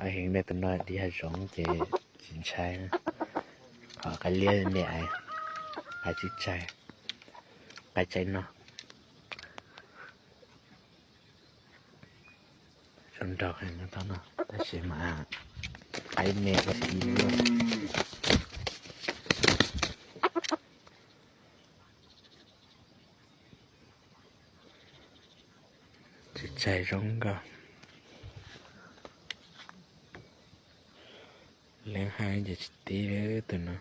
Hais heev, tus no dim hav zoov ces tsis ntshai. Qhov qaib liab me ais, qaib tsis tshai, qaib tsaib no. Zoo nraug heev no, tab sis mas qaib me ua si. Tsis tshai zoo nkauj. Leej hais ces tsis tib tus no.